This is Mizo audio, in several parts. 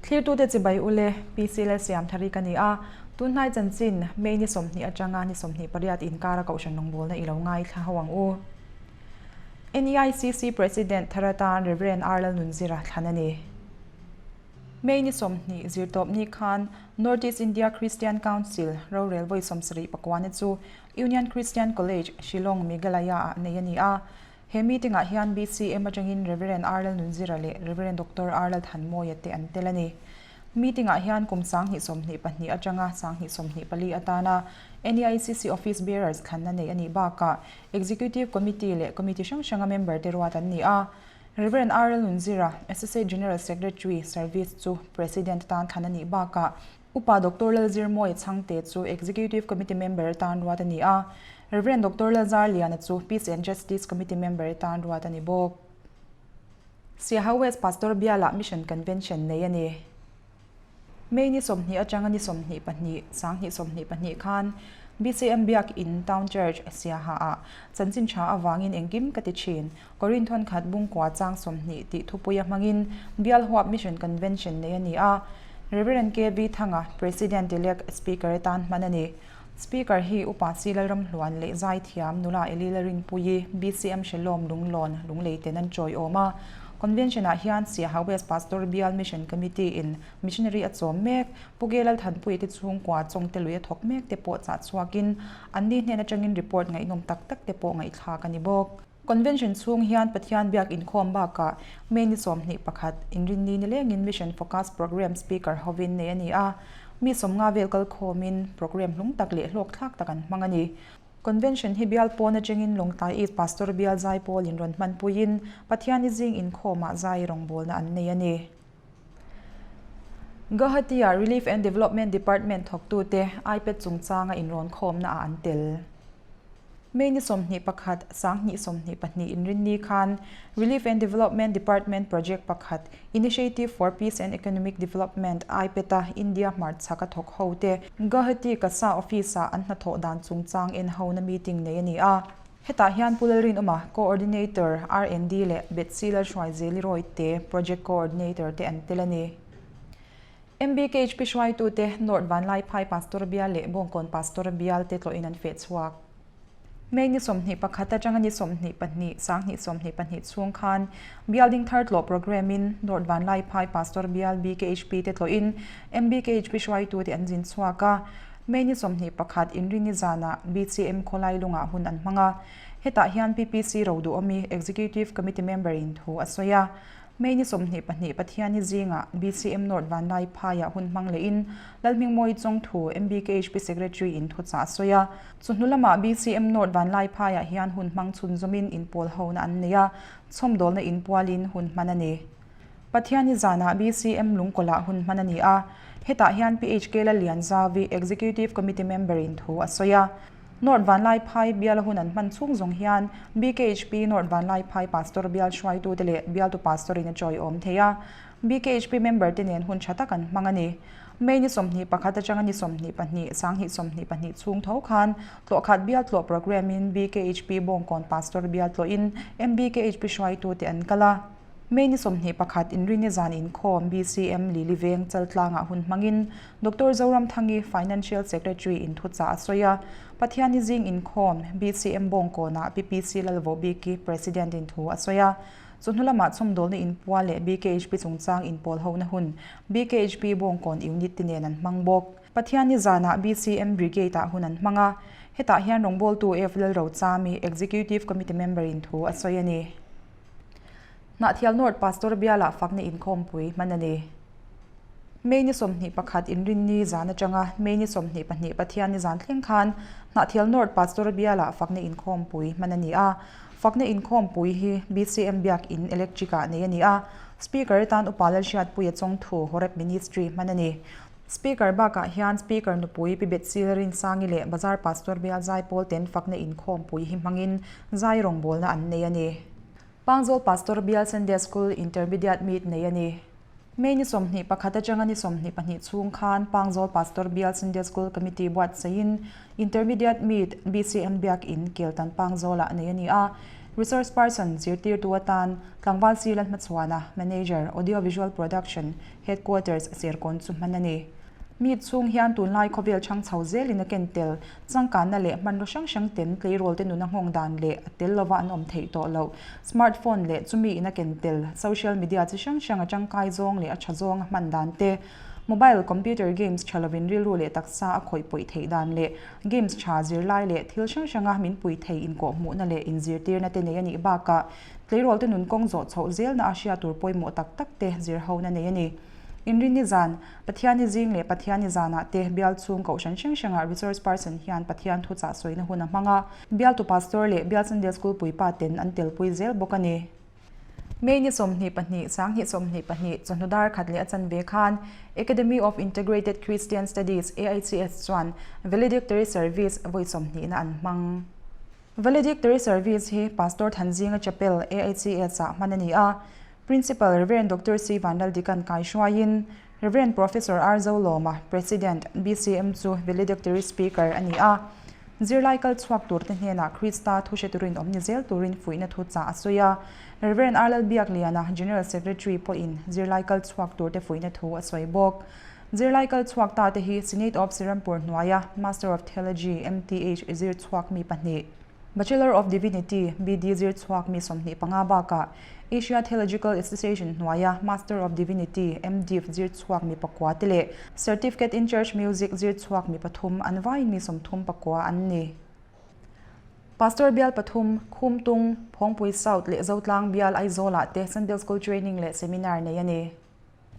Thlirtute chibai ule, PC Lalsiamthari ka ni a, tunhnai chanchin May ni 20 atanga ni 28 inkara kohhran rawngbawlna i lo ngaithla ho ang u. NEICC President thar atan Rev. R. Lalnunzira thlan a ni. May ni 20 zirtawpni khan North East India Christian Council rorel vawi 74 na chu Union Christian College, Shillong, Meghalaya-ah nei a ni a. He meeting-ah hian BCM atangin Rev. R. Lalnunzira leh Rev. Doctor R. Lalthanmawia te an tel a ni. Meeting-ah hian kum 2022 atanga 2024 atana NEICC Office Bearers thlanna nei a nih bakah Executive Committee leh Committee hrang hranga member te ruat an ni a. Rev. R. Lalnunzira, Associate General Secretary, Service, chu President atan thlan a nih bakah Upa Doctor Lalzirmawia Chhangte chu Executive Committee member atan ruat a ni a, Rev. Doctor Lalzarliana chu Peace and Justice Committee member atan ruat a ni bawk. Siaha West Pastor Bialah Mission Convention nei a ni. May ni 20 atanga ni 22, 2022 khan BCM Biak In Town Church, Siaha-ah chanchin tha avangin engkim ka ti thin. Korinthon khat bungkua chang 20 tih thupuia hmangin Bial huap Mission Convention nei a ni a. Rev. KB Thanga, President-elect, Speaker atan hman a ni. Speaker hi Upa Si Lalramhluan leh Zaithiam Nula Eli Larinpuii, BCM Shalom Lunglawn, Lunglei ten an chawi awm a. Convention-ah hian Siaha West Pastor Bial Mission Committee-in Missionary a chawm mek, Pu Ge Lalthanpuii te chhungkua Chawngte lui a thawk mek te pawh chah chhuakin anni hnen atangin report ngaihnawm tak tak te pawh ngaihthlak a ni bawk. Convention chhung hian Pathian biak inkhawm bakah May ni 21, Inrinni ni lengin Mission Focus Programme Speaker hovin nei a ni a, mi 50 vel kal khawmin programme hlung tak leh hlawk thlak tak an hmang a ni. Convention hi bial pawn atangin Lawngtlai East Pastor Bial Zaipawl in rawn hmanpuiin Pathian i zing inkhawmah zai rawngbawlna an nei a ni. Guwahati-ah Relief and Development Department thawktute iPad chungchanga inrawn khawmnaah an tel. May ni 21, 2022 inrinni khan Relief and Development Department project pakhat Initiative for Peace and Economic Development, IPED-a India hmarchhak a thawk ho te Guwahati Kasa Office-ah an hnathawh dan chungchang en hona meeting nei a ni a. Hetah hian Pu Lalrinawma, Coordinator, R&D leh Betsy Lalhruaizeli Royte, Project Coordinator te an tel a ni. MBKHP hruaitute North Vanlaiphai Pastor Bial leh Bawngkawn Pastor Bial te tlawhin an feh chhuak. May ni 21 atanga ni 22, 2022 chhung khan Bial Dingthar tlawh programme-in North Vanlaiphai Pastor Bial BKHP te tlawhin MBKHP hruaitute an zin chhuak a. May ni 21 Inrini zanah BCM khawlai lungah hun an hmang a. Hetah hian PPC Roduhawmi Executive Committee member-in thu a sawi a. May ni 22 Pathianni zingah BCM North Vanlai phaiah hun hmang lehin Lalhmingmawi Chawngthu MBKHP Secretary in thuchah a sawi a. Chawhnu lamah BCM North Vanlai phaiah hian hun hmang chhunzawmin inpawl hona an nei a, chhawmdawlna inpualin hun hman a ni. Pathianni zanah BCM Lungkawlah hun hman a ni a, hetah hian PHK Lallianzavi Executive Committee member in thu a sawi a. North Vanlaiphai biala hun an hman chhung zawng hian BKHP North Vanlaiphai Pastor bial hruaitute leh bialtu Pastor in a chawiawm thei a, BKHP member te nen hun tha tak an hmang a ni. May ni 21 atanga ni 22, 2022 chhung tho khan tlawhkhat bial tlawh programme in BKHP Bawngkawn Pastor bial tlawhin MBKHP hruaitute an kal a. May ni 21 Inrini zan inkhawm BCM Lili Veng Chaltlangah hun hmangin Doctor Zoramthangi Financial Secretary in thuchah a sawi a, Pathianni zing inkhawm BCM Bawngkawnah PPC Lalvawhbiki President in thu a sawi a, chawhnu lamah chhawmdawlna inpual leh BKHP chungchang inpawl hona hun BKHP Bawngkawn Unit te nen an hmang bawk. Pathianni zanah BCM Brigade-ah hun an hmang a, hetah hian rawngbawltu F Lalrochami Executive Committee member in thu a sawi a ni. Hnahthial North Pastor bialah fakna inkhawmpui hman a ni. May ni 21 Inrinni zan atanga May ni 22 Pathianni zan thleng khan Hnahthial North Pastor bialah fakna inkhawmpui hman a ni a. Fakna inkhawmpui hi BCM Biak In Electric-ah nei a ni a. Speaker atan Upa Lalhriatpuia Chawngthu Horeb Ministry hman a ni. Speaker bakah hian Speaker nupui Pi Betsy Rinsangi leh Bazar Pastor bial Zaipawl ten fakna inkhawmpui hi hmangin zai rawngbawlna an nei a ni. Pangzawl Pastor bial Sunday School Intermediate Meet nei a ni. May ni 21 atanga ni 22 chhung khan Pangzawl Pastor bial Sunday School Committee buatsaihin Intermediate Meet BCM Biak In Keltan Pangzawlah nei a ni a. Resource Person, Zirtirtu atan Tlangval Sila hmachhuana Manager, Audio Visual Production, Headquarters, Serkawn chu hman a ni. Mi chhung hian tunlai khawvel chhang chho zelin a ken tel, changkanna leh hmanraw hrang hrang ten tleirawl te nuna nghawng dan leh a tel lova an awm theih tawh loh, smart phone leh chumi in a ken tel, social media chi hrang hrang a tangkai zawng leh a tha zawng a hman dan te, mobile, computer games tha lovin rilru leh taksa a khawih pawih theih dan leh games tha zirlai leh thil hrang hranga min pui thei inkawhhmuhna leh inzirtirna te nei a nih bakah tleirawl te nun kawng zawh chhoh zelna a hria tur pawimawh tak tak te zirhona nei a ni. Inrinni zan, Pathiani zing leh Pathiani zanah te bial chhung kohhran hrang hrangah Resource Person hian Pathian thuchah sawina hun a hmang a, bialtu Pastor leh Bial Sunday School puipa ten an telpui zel bawk a ni. May ni 22, 2022, chawhnu dar khat leh a chanve khan Academy of Integrated Christian Studies, AICS, chuan Valedictory Service vawi sawmhnihna an hmang. Valedictory Service hi Pastor Thanzinga Chapel, AICS, ah hman a ni a, Principal Rev. Doctor C. Vanlaldikan kaihruaiin Rev. Professor R. Zolawma, President, BCM chu Valedictory Speaker a ni a. Zirlai kal chhuak turte hnenah Krista thu hre turin awm ni zel turin fuihna thu chah a sawi a. Rev. R. Lalbiakliana, General Secretary pawhin zirlai kal chhuak turte fuihna thu a sawi bawk. Zirlai kal chhuak ta te hi Senate of Serampore hnuaia Master of Theology, MTH, zir chhuak mi pahnih, Bachelor of Divinity, BD, zir chhuak mi 25 bakah Asia Theological Association hnuaia Master of Divinity, MDiv, zir chhuak mi pakua te leh Certificate in Church Music zir chhuak mi pathum an vaiin mi 34 an ni. Pastor bial pathum, Khumtung, Phawngpui South leh Zotlang bial Aizawlah te Sunday School Training leh Seminar nei a ni.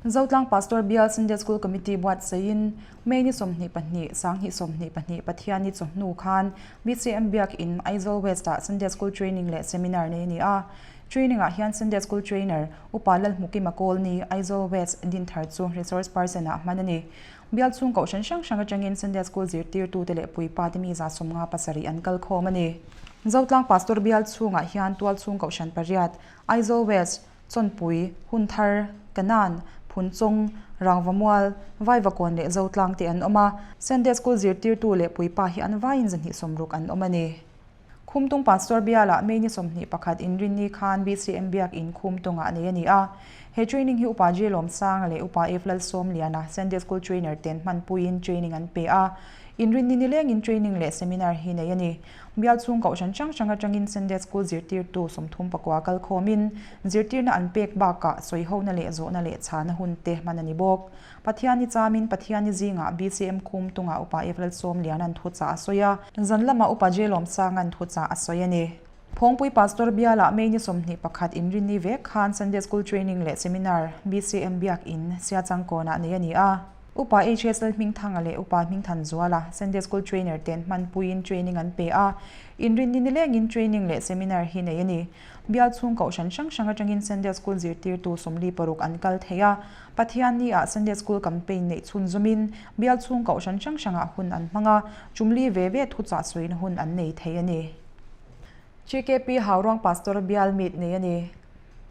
Zotlang Pastor Bial Sunday School Committee buatsaihin May ni 22, 2022 Pathianni chawhnu khan BCM Biakin Aizawl West-ah Sunday School Training leh Seminar nei a ni a. Training-ah hian Sunday School Trainer Upa Lalhmukima Kawlni, Aizawl West, Dinthar chu Resource Person-ah hman a ni. Bial chhung kohhran hrang hrang atangin Sunday School zirtirtute leh puipate mi 57 an kal khawm a ni. Zotlang Pastor Bial chhungah hian tualchhung kohhran pariat, Aizawl West, Chawnpui, Hunthar, Kanan, Phunchawng, Rangvamual, Vaivakawn leh Zotlang te an awm a. Sunday School zirtirtu leh puipa hi an vaiin 260 an awm a ni. Khumtung Pastor bialah May ni 21 inrinni khan BCM Biakin Khumtungah nei a ni a. He training hi Upa J Lawmsanga leh Upa F Lalsawmliana, Sunday School Trainer ten hmanpuiin training an pe a. Inrinni nilengin training leh seminar hi nei a ni. Bial chhung kohhran hrang hrang atangin Sunday School zirtirtu 39 kal khawmin zirtirna an pek bakah sawihona leh zawhna leh chhana hun te hman a ni bawk. Pathiani chamin Pathiani zingah BCM khum tungah Upa F Lalsawmliana'n thuchah a sawi a, zan lamah Upa J Lawmsanga'n thuchah a sawi a ni. Phawngpui Pastor bialah May ni 21 inrinni vek khan Sunday School Training leh Seminar BCM Biakin Siachangkawnah nei a ni a. Upa HS Lalhmingthanga leh Upa Hmingthanzuala Sunday School Trainer ten hmanpuiin training an pe a, inrinni nilengin training leh seminar hi nei a ni. Bial chhung kohhran hrang hrang atangin Sunday School zirtirtu 46 an kal thei a, Pathianni ah Sunday School campaign neih chhunzawmin bial chhung kohhran hrang hrangah hun an hmang a, tumli ve ve thuchah sawina hun an nei thei a ni. GKP Hauruang Pastor bial meet nei a ni.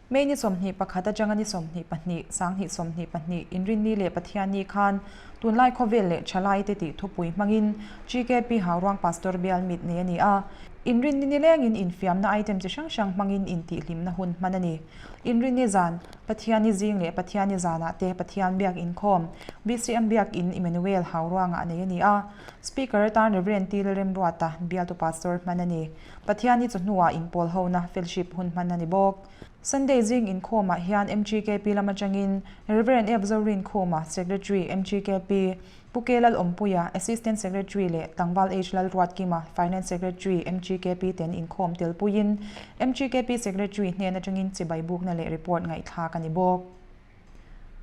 May ni 21 atanga ni 22, 2022 Inrinni leh Pathianni khan tunlai khawvel leh thalai te tih thupui hmangin GKP Hauruang Pastor bial meet nei a ni a. Inrinni nilengin infiamna item chi hrang hrang hmangin intihhlimna hun hman a ni. Inrinni zan, Pathianni zing leh Pathianni zanah te Pathian biak inkhawm, BCM Biakin Emmanuel Hauruangah nei a ni a. Speaker atan Rev. T. Lalremruata bialtu pastor hman a ni. Pathianni chawhnuah inpawl hona fellowship hun hman a ni bawk. Sunday zing inkhawmah hian MGKP lam atangin Rev. F. Zorinkhuma, Secretary, MGKP, Pu K. Lalawmpuia, Assistant Secretary leh Tlangval H. Lalruatkima, Finance Secretary, MGKP ten inkhawm tel puiin MGKP Secretary hnen atangin chibai bukna leh report ngaihthlak a ni bawk.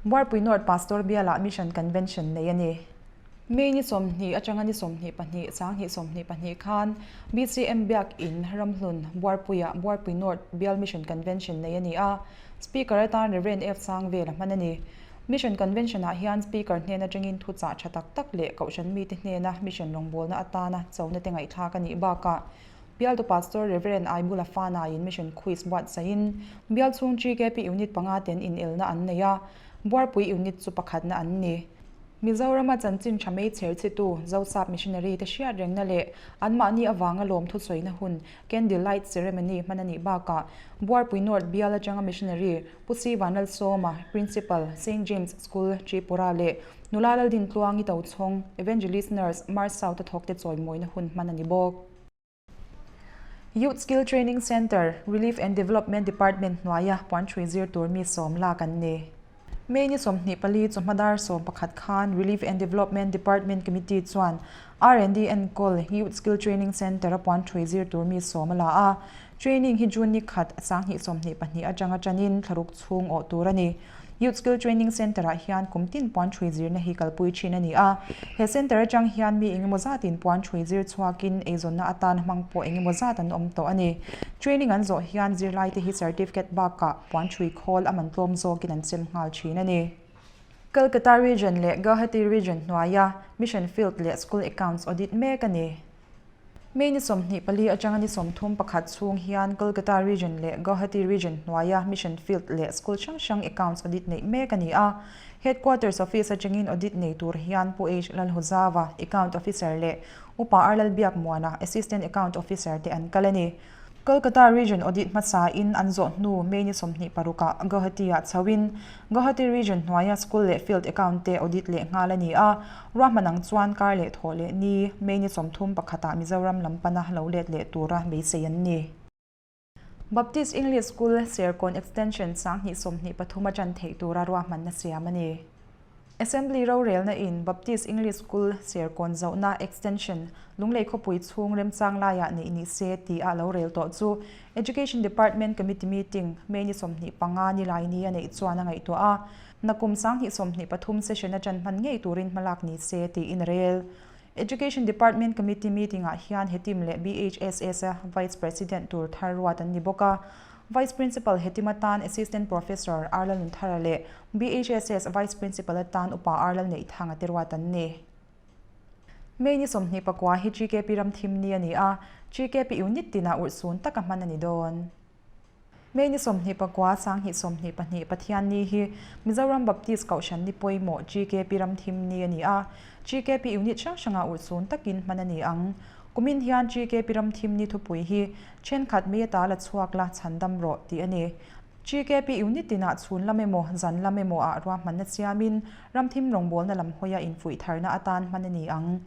Buarpui North Pastor bialah Mission Convention nei a ni. May ni 20 atanga ni 22, 2022 khan BCM Biak In Ramhlun Buarpuiah Buarpui North Bial Mission Convention nei a ni a, Speaker atan Rev. F. Sangvela hman a ni. Mission Convention-ah hian Speaker hnen atangin thuchah tha tak tak leh kohhran mite hnena mission rawngbawlna atana chona te ngaihthlak a nih bakah Bialtu Pastor Rev. Aibula Fanaiin Mission Quiz buatsaihin bial chhung GKP Unit panga ten inelna an nei a, Buarpui Unit chu pakhatna an ni. Mizorama chanchin tha mei chher chhitu Zosap Missionary te hriat rengna leh anmahni avanga lawmthu sawina hun Candle Light Ceremony hman a nih bakah Buarpui North bial atanga Missionary Pu Si Vanlalsawma, Principal, Saint James School, Tripura leh Nula Laldintluangi Tochhawng, Evangelist Nurse, Mars South a thawkte chawimawina hun hman a ni bawk. Youth Skill Training Centre, Relief and Development Department hnuaia puanchhui zir tur mi sawm lak an ni. May ni 24 chawhma dar 11 khan Relief and Development Department Committee chuan R&D enkawl Youth Skill Training Centre-a puanchhui zir tur mi sawm a la a. Training hi June ni khat 2022 atanga tanin thlaruk chhung awh tur a ni. Youth Skill Training Centre-ah hian kum tin puan ṭhui zirna hi kalpui ṭhin a ni a. He centre aṭang hian mi engemaw zatin puan ṭhui zir chhuakin eizawnna atan hmang pawh engemaw zat an awm tawh a ni. Training an zawh hian zirlaite hi certificate bakah puan ṭhui khawl a man tlawm zawkin an sem nghal ṭhin a ni. Kolkata Region leh Guwahati Region hnuaia Mission Field leh School Accounts audit mek a ni. May ni 24 atanga ni 31 chhung hian Kolkata Region leh Guwahati Region hnuaia Mission Field leh School hrang hrang accounts audit neih mek a ni a. Headquarters Office atangin audit nei tur hian Pu H Lalhuzava, Account Officer leh Upa R Lalbiakmuana, Assistant Account Officer te an kal a ni. Kolkata Region Audit hmasa in an zawh hnu May ni 26 ah Guwahati ah chho in Guwahati Region hnuaia School leh Field Account te audit leh nghal a ni a, ruahman ang chuan kar leh thawh leh ni May ni 31 ah Mizoram lam pana lo let leh tura beisei an ni. Baptist English School, Serkawn Extension 2023 a tan theih tura ruahmanna siam a ni. Assembly rorelna in Baptist English School Serkawn zohna Extension Lunglei khawpui chhung remchang laiah neih ni se tih a lo rel tawh chu Education Department Committee Meeting May ni 25 ni lai ni a neih chuan a ngaihtuah a, nakum 2023 session a ṭan hman ngei turin hmalak ni se tiin a rel. Education Department Committee Meeting ah hian Hetim leh BHSS a Vice President tur thar ruat an ni bawk a. Vice Principal Hetim atan Assistant Professor R Lalnunthara leh BHSS Vice Principal atan Upa R Lalneihthanga te ruat an ni. May ni 29 hi GKP ram thim ni a ni a, GKP unit tinah urhsun taka hman a ni dawn. May ni 29, 2022 Pathianni hi Mizoram Baptist Kohhran ni pawimawh GKP ram thim ni a ni a, GKP unit hrang hrangah urhsun takin hman a ni ang. Kumin hian GKP ram thim ni thupui hi Thenkhat mi ata la chhuak la chhan dam rawh tih a ni. GKP unit tinah chhun lam emaw zan lam emaw ah ruahmanna siamin ramthim rawngbawlna lam hawia infuih tharna atan hman a ni ang.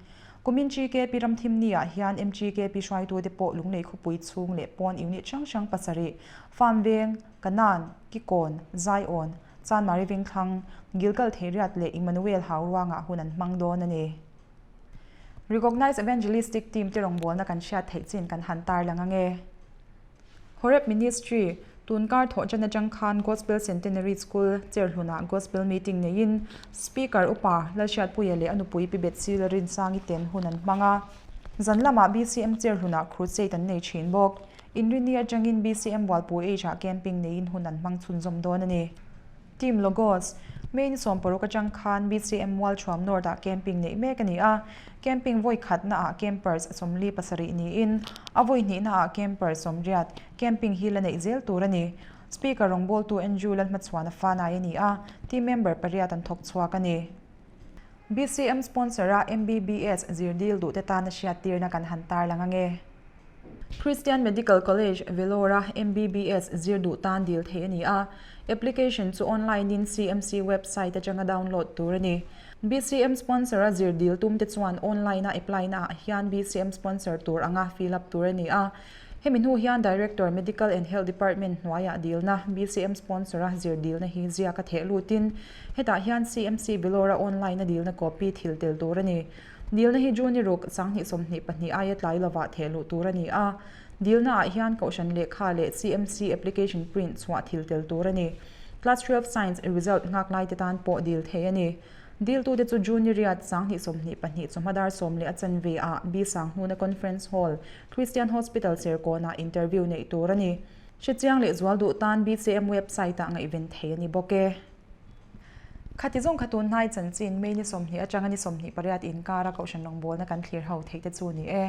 Kumin GKP ramthim ni ah hian MGKP hruaitute pawh Lunglei khawpui chhung leh pawn unit hrang hrang pasarih, Farm Veng, Kanan, Kikawn, Zaiawn, Chanmari Vengthlang, Gilgal Theiriat leh Immanuel Hauruangah hun an hmang dawn a ni. Recognized Evangelistic Team te rawngbawlna kan hriat theih chin kan han tarlang ange. Horeb Ministry, Tunkar thawhṭan aṭang khan Gospel Centenary School Cherhlunah Gospel Meeting neiin Speaker Upa Lalhriatpuia leh a nupui Pi Betsy Lalrinsangi ten hun an hmang a. Zan lamah BCM Cherhlunah Crusade an nei ṭhin bawk. Inrini aṭangin BCM Bualpui H-ah camping neiin hun an hmang chhunzawm dawn a ni. Team Logos, May ni 60 atang khan BCM Mualthuam North-ah camping neih mek a ni a, camping vawi khatnaah campers 47 niin a vawi hnihnaah campers 80 camping hi la neih zel tur a ni. Speaker rawngbawltu Andrew Lalhmachhuana Fanai a ni a, team member pariat an thawk chhuak a ni. BCM sponsor-a MBBS zir dil duhte tana hriattirna kan han tarlang ange. Christian Medical College, Vellore-a MBBS zir duh tan dil theih a ni a, application chu online-in CMC website atanga download tur a ni. BCM sponsor-a zir dil tumte chuan online-a apply-na ah hian BCM sponsor tur anga fill up tur a ni a. Hemi hnu hian Director, Medical and Health Department hnuaiah dilna BCM sponsor-a zir dilna hi ziak a theh lutin hetah hian CMC Vellore-a online-a dilna copy thil tel tur a ni. Dilna hi June ruk 2022 aia tlai lovah theh luh tur a ni a. Dilna ah hian Kohhran lehkha leh CMC application print chhuah thil tel tur a ni. Class 12 Science result nghak lai te tan pawh dil thei a ni. Diltute chu June riat 2022 chawhma dar sawm leh a chanve ah B Sanghnuna Conference Hall, Christian Hospital Serkawnah interview neih tur a ni. Hrechiang leh zual duh tan BCM website ah ngaihven thei a ni bawk e. Khati zawng kha tun hnai chanchin May ni 20 atanga ni 28 inkara Kohhran rawngbawlna kan thlir ho theih te chu ni e.